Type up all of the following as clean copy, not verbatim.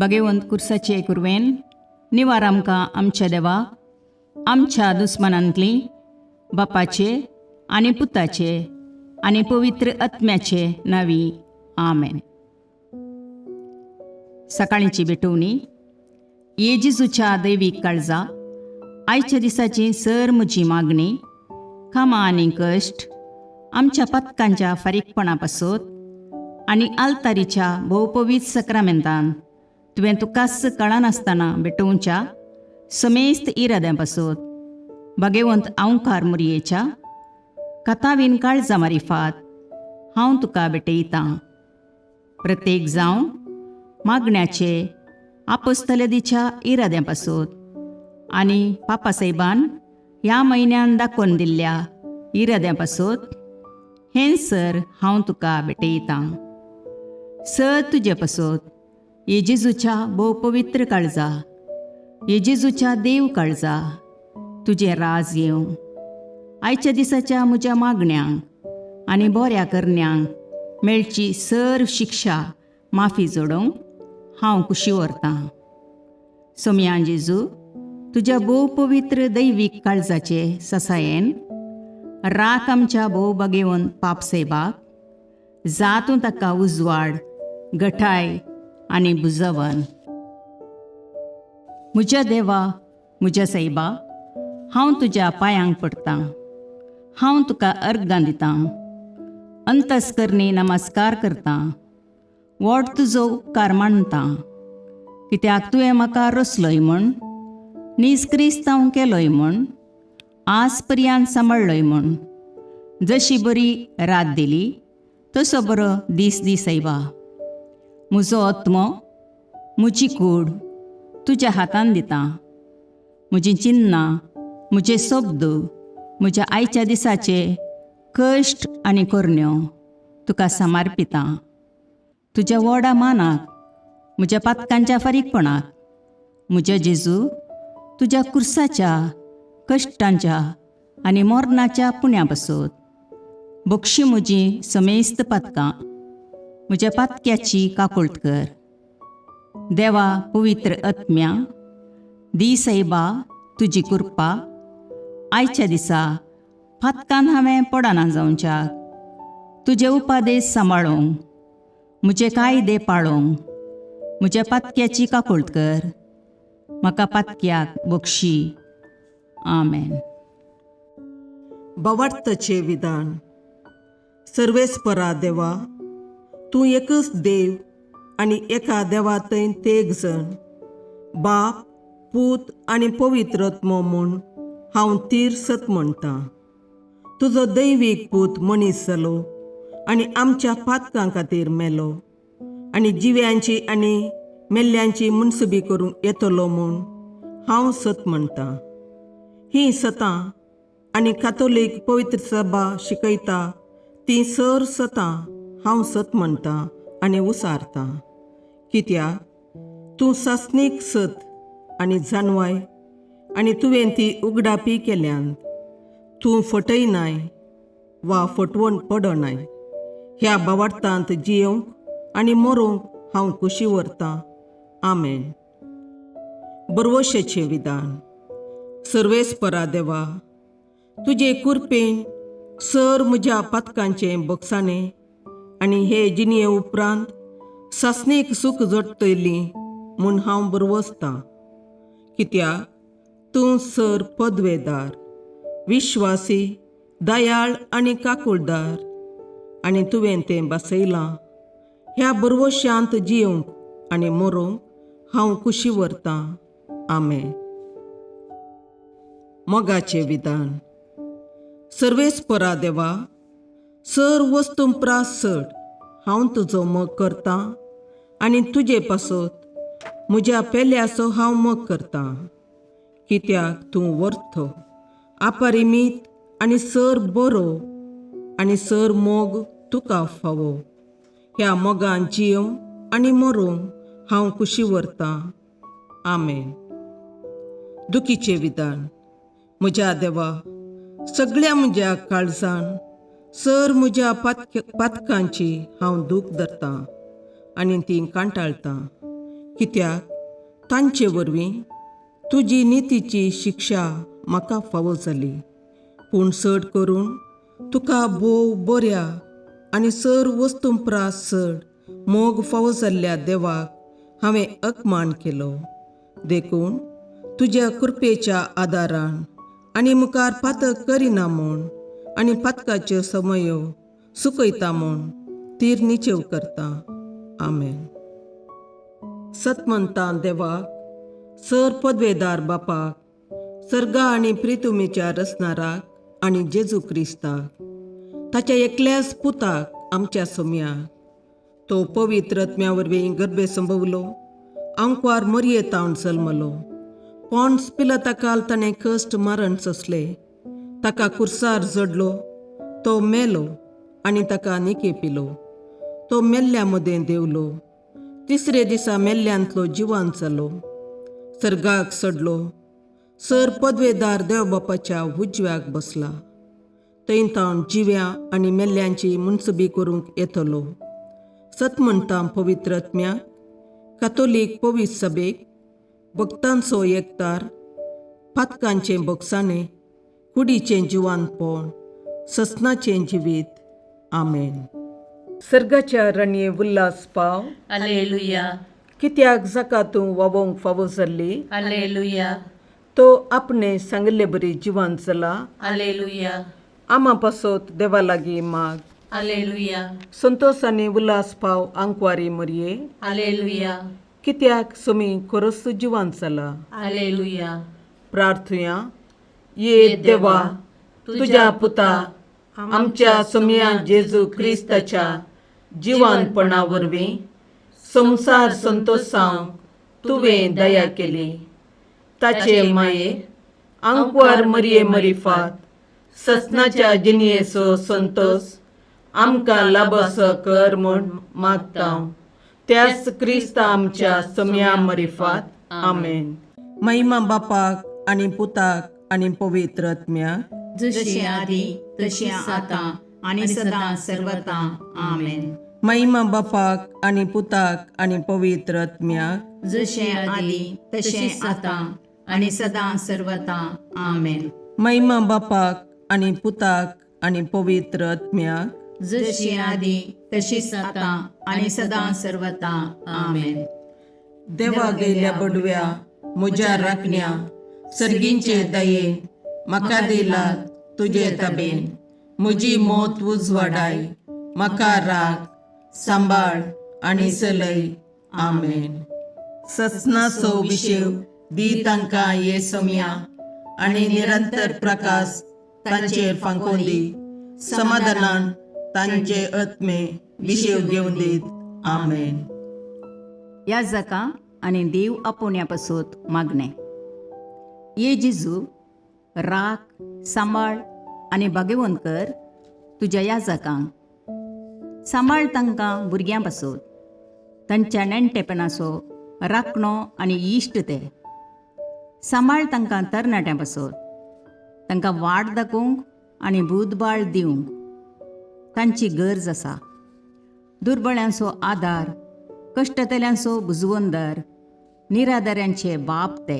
भगेवंत कुर्साचे कुरवेन निवार आमकां आमच्या देवा, आमच्या दुस्मानांतली बापाचे आनी पुताचे आनी पवित्र आत्म्याचे नावी, आमेन. सकाळीची भेटवणी. ये जेजूच्या दैवीक काळजा, आयच्या दिसाची सर म्हजी मागणी, कामां आनी कश्ट, आमच्या पातकांच्या फारीकपणा पासत आनी आल्तारीच्या भोवपवीत सक्रामेंतान तुवें तुकाच कळनासतना भेटोवच्या समेस्त इराद्यां पासत, भगेवंत आंवकार मुरयेच्या कथावीन काळजा मारिफात हांव तुका भेटयतां. प्रत्येक जावन मागण्याचे आपोस्तलदीच्या इराद्यां पासत आनी पापासाहेबान ह्या म्हयन्यान दाखोवन दिल्ल्या इराद्यां पासत हें सर हांव तुका भेटयतां. सर तुजे पासत, ये जेजूच्या भोव पवित्र काळजा, ये जेजूच्या देव काळजा, तुजें राज येवं. आयच्या दिसाच्या म्हज्या मागण्यांक आनी बऱ्या करण्यांक मेळची सर शिक्षा माफी जोडोवंक हांव कुशी व्हरतां. सोमयान जेजू, तुज्या भोव पवित्र दैवीक काळजाचे ससायेन राख आमच्या भोव बागेवन पाप सेबाक, जातूं ताका उजवाड, गठाय आनी बुजवन. म्हज्या देवा, म्हज्या सायबा, हांव तुज्या पांयांक पडटां. हांव तुका अर्गां दितां, अंतस्करणी नमस्कार करतां, व्हड तुजो उपकार मानतां, कित्याक तुवें म्हाका रचलोय म्हूण, नीज क्रिस्तांव केलोय म्हूण, आज पर्यंत सांबाळ्ळोय म्हूण. जशी बरी रात दिली तसो बरो दीस दी सायबा. म्हजो आत्मो, म्हजी कूड तुज्या हातान दितां. म्हजीं चिन्नां, म्हजे शब्द, म्हज्या आयच्या दिसाचे कश्ट आनी करण्यो तुका समर्पितां. तुज्या व्हडा मानाक, म्हज्या पातकांच्या फारीकपणाक, म्हज्या जेजू, तुज्या कुर्साच्या कश्टांच्या आनी मरणाच्या पुण्या पासत बक्षी म्हजी समेस्त पातकां. म्हज्या पातक्याची काकुळट कर. देवा, पवित्र आत्म्या, दी सायबा तुजी कृपा आयच्या दिसा पातकान हांवें पडना जावच्याक, तुजे उपादेश सांबाळूंक, म्हजे कायदे पाळूंक. म्हज्या पातक्याची काकुळट कर. म्हाका पातक्याक बक्षी. आमेन. भावार्थाचें विधान. सर्वेस्परा देवा, तूं एकच देव आनी एका देवा थंय तेग जण, बाप, पूत आनी पवित्र आत्मो म्हूण हांव तीर सत म्हणटा. तुजो दैवीक पूत मनीस जालो आनी आमच्या पातकां खातीर मेलो आनी जिव्यांची आनी मेल्ल्यांची मुनसुबी करूंक येतलो म्हूण हांव सत म्हणटा. हीं सतां आनी कातोलीक पवित्र सभा शिकयता ती सर सतां हांव सत म्हणटा आनी उसारता, कित्याक तूं सासणीक सत आनी जानवाय आनी तुवें ती उगडापी केल्यान. तूं फटयनाय वा फटवण पडनाय. ह्या भावार्थांत जियोवंक आनी मरोंक हांव कुशी व्हरतां. आमेन. बरवशेचें विधान. सर्वेस्परा देवा, तुजे कुरपेन सर म्हज्या पातकांचें बक्षाणें आनी हे जिणये उपरांत सासणीक सूख जोडटली म्हूण हांव बरवसतां, कित्याक तूं सर पदवेदार, विश्वासी, दयाळ आनी काकुळदार आनी तुवें तें बसयलां. ह्या बरवशांत जियोवंक आनी मरोंक हांव कुशी व्हरतां. आमेन. मोगाचें विधान. सर्वेस्परा देवा, सर वस्तू प्रास चड हांव तुजो मोग करतां आनी तुजे पासत म्हज्या पेल्याचो हांव मोग करतां, कित्याक तूं वर्थ, अपरिमीत आनी सर बरो आनी सर मोग तुका फावो. ह्या मोगान जियोवंक आनी मरोंक हांव कुशी व्हरतां. आमेन. दुखीचें विधान. म्हज्या देवा, सगळ्या म्हज्या काळजान सर म्हज्या पातकांची हांव दूख धरतां आनी ती कांटाळटां. कित्याक तांचे वरवीं तुजी नितीची शिक्षा म्हाका फावो जाली. पूण चड करून तुका भोव बऱ्या आनी सर वस्तूं प्रास चड मोग फावो जाल्ल्या देवाक हांवें अपमान केलो. देखून तुज्या कृपेच्या आदारान आनी मुखार पातक करिना म्हूण आनी पातकाच्यो समयो सुकयता म्हूण तीर निचेव करता. आमेन. सतमंतां देवाक, सर पदवेदार बापाक, सर्गा आनी प्रितुमेच्या रचणाराक आनी जेजू क्रिस्ताक, ताच्या एकल्याच पुताक आमच्या सोम्याक, तो पवित्र आत्म्या वरवीं गर्भे संभवलो, आंकवार मरये तावन जल्मलो, पोंड्स पिलताकाल ताणें कश्ट मरण सोंसले, ताका कुर्सार जडलो, तो मेलो आनी ताका निके पिलो, तो मेल्ल्या मदें देंवलो, तिसरे दिसा मेल्ल्यांतलो जिवान जालो, सर्गाक सडलो, सर पदवेदार देव बापाच्या उजव्याक बसला, थंय तावन जिव्या आनी मेल्ल्यांची मुनसबी करूंक येतलो. सत म्हणटा पवित्र आत्म्याक, कातोलीक पवित्र सभेक, भक्तांचो एकतार, पातकांचें बोगसाणें, कुडीचें जिवानपण, ससनाचें जिवीत. आमेन. सर्गाच्या रणये उल्हास पाव. अलेलुया. कित्याक जाका तूं वावोवंक फावो जाल्ली, अलेलुया. तो आपणे सांगिल्ले बरी जिवान जाला. अलेलुया. आमा पासत देवा लागीं माग. अलेलुया. संतोस आनी उल्हास पाव आंकवारी मरये. अलेलुया. कित्याक सोमी खरोच जिवान जाला. अलेलुया. प्रार्थुया. ये देवा, तुज्या पुता आमच्या सोमया जेजू क्रिस्ताच्या जिवानपणा वरवीं संवसार संतोसांक तुवें दया केली. ताचे माये आंकवार मरये मरिफात ससनाच्या जिणयेचो संतोस आमकां लाबसो कर म्हूण मागता, त्याच क्रिस्ता आमच्या सोमया मरिफात. आमेन. महिमा बापाक आनी पुताक आनी पवित्र आत्म्याक, जशी आदी तशी आतां आनी सदां सर्वता. आमेन. महिमा बापाक आनी पुताक आनी पवित्र आत्म्याक, जशें आदी तशें आतां आनी सदां सर्वता. आमेन. महिमा बापाक आनी पुताक आनी पवित्र आत्म्याक, जशी आदी तशीच आतां आनी सदां सर्वता. आमेन. देवा गेल्या बडव्या म्हज्या राखण्या, सर्गींचे दयेन म्हाका दिला तुजे तबेन, म्हजी मोत उजवाडाय, म्हाका राख, सांबाळ आनी चलय. आमेन. ससनाचो विशेव दी तांकां ये सोम्या आनी निरंतर प्रकाश तांचेर फांकोवन दी, समाधानान तांचे आत्मे विशेव घेवन दीत. आमेन. ह्या जाका आनी देव आपोवण्या पासत मागणें. ये जेजू, राख, सांबाळ आनी भाग्यवंत कर तुज्या ह्या जाकांक. सांबाळ तांकां भुरग्यां पासत, तांच्या नेणटेपणाचो राखणो आनी इश्ट ते. सांबाळ तांकां तरणाट्यां पासत, तांकां वाट दाखोवंक आनी बुदबाळ दिवंक तांची गरज आसा. दुर्बळ्यांचो आदार, कश्टतल्यांचो बुजवंदर, निराधाऱ्यांचे बाप ते,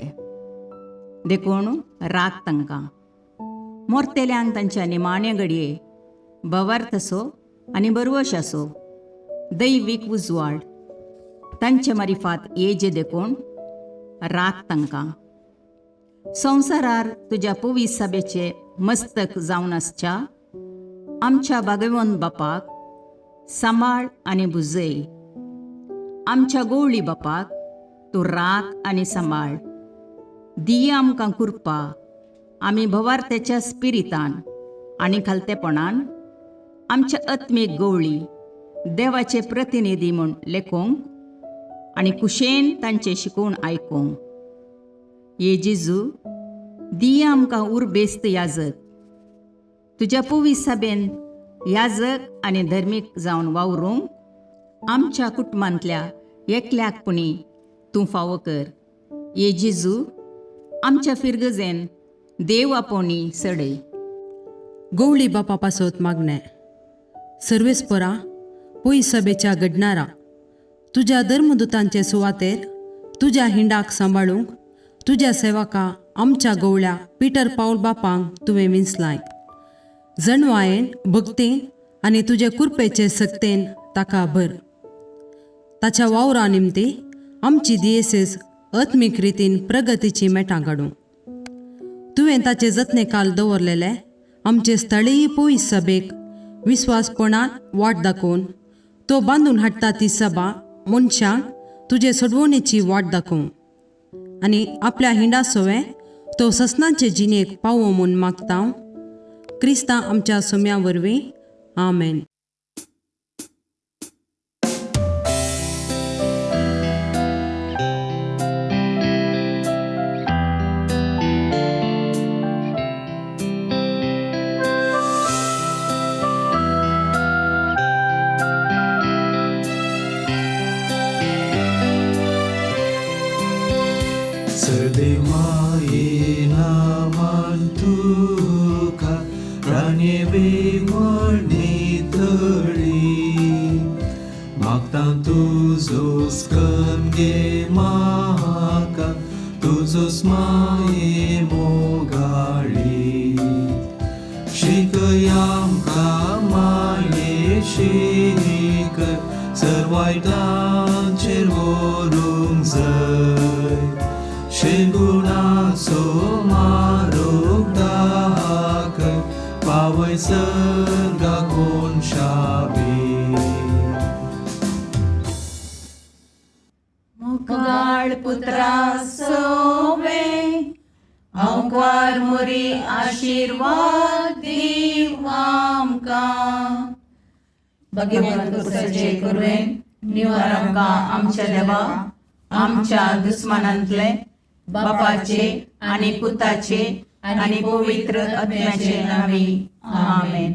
देखून राख तांकां. मोरतेल्यांक तांच्या निमाण्या घडये भवार्थ आसो आनी बरवश आसो, दैवीक उजवाड तांचे मारिफात येजे, देखून राख तांकां. संवसारार तुज्या पवीस सभेचे मस्तक जावन आसच्या आमच्या भागवंत बापाक सांबाळ आनी भुजय. आमच्या गोवळी बापाक तूं राख आनी सांबाळ. दिया आमकां कृपा, आमी भवार्थ्याच्या स्पिरितान आनी खालतेपणान आमच्या आत्मीक गवळी देवाचे प्रतिनिधी म्हूण लेखूंक आनी कुशेन तांचें शिकोवन आयकूंक. ये जेजू, दिया आमकां उर्बेस्त याजक, तुज्या पवीस सभेन याजक आनी धर्मीक जावन वावरूंक आमच्या कुटुंबांतल्या एकल्याक पुणी तूं फावो कर. ये जेजू, आमच्या फिरगजेन देव आपोवणी सडय. गवळी बापा पासत मागणें. सर्वेस्परा, पयस सभेच्या घडणारा, तुज्या धर्मदुतांचे सुवातेर तुज्या हिंडाक सांबाळूंक तुज्या सेवका आमच्या गवळ्या पिटर पावल बापांक तुवें विंचलाय. जणवायेन, भक्तीन आनी तुजे कुरपेचे सक्तेन ताका भर. ताच्या वावरा निमती आमची दियेसेस आत्मीक रितीन प्रगतीची मेटां काडूं. तुवें ताचे जतने काल दवरलेले आमचे स्थळीय पयस सभेक विस्वासपणान वाट दाखोवन तो बांदून हाडटा ती सभा मनशांक तुजे सोडवणेची वाट दाखोवं आनी आपल्या हिंडा सोवे तो ससनाचे जिणेक पावो म्हूण मागता क्रिस्ता आमच्या सोम्या वरवीं. आमेन. सर्देमाये नामान तुका राणे बेवणी तळी मागता तुजो स्कन गे म्हाका तुजोच माये मोगाळी शिकय आमकां माये शीक सर्वायटांचेर व्हरूंक जाय शेगुणाचो मारोग दाखय पावय सर्गा कोनशाबी. मोगाळ पुत्रा सोवे आंकवार मोरी आशिर्वाद दीव आमकां. भगवंत कुसाचे कुरवेन निवार आमकां आमच्या देवा आमच्या दुस्मानांतले बापाचे आनी पुताचे आनी पवित्र आत्म्याचे नावी. आमेन.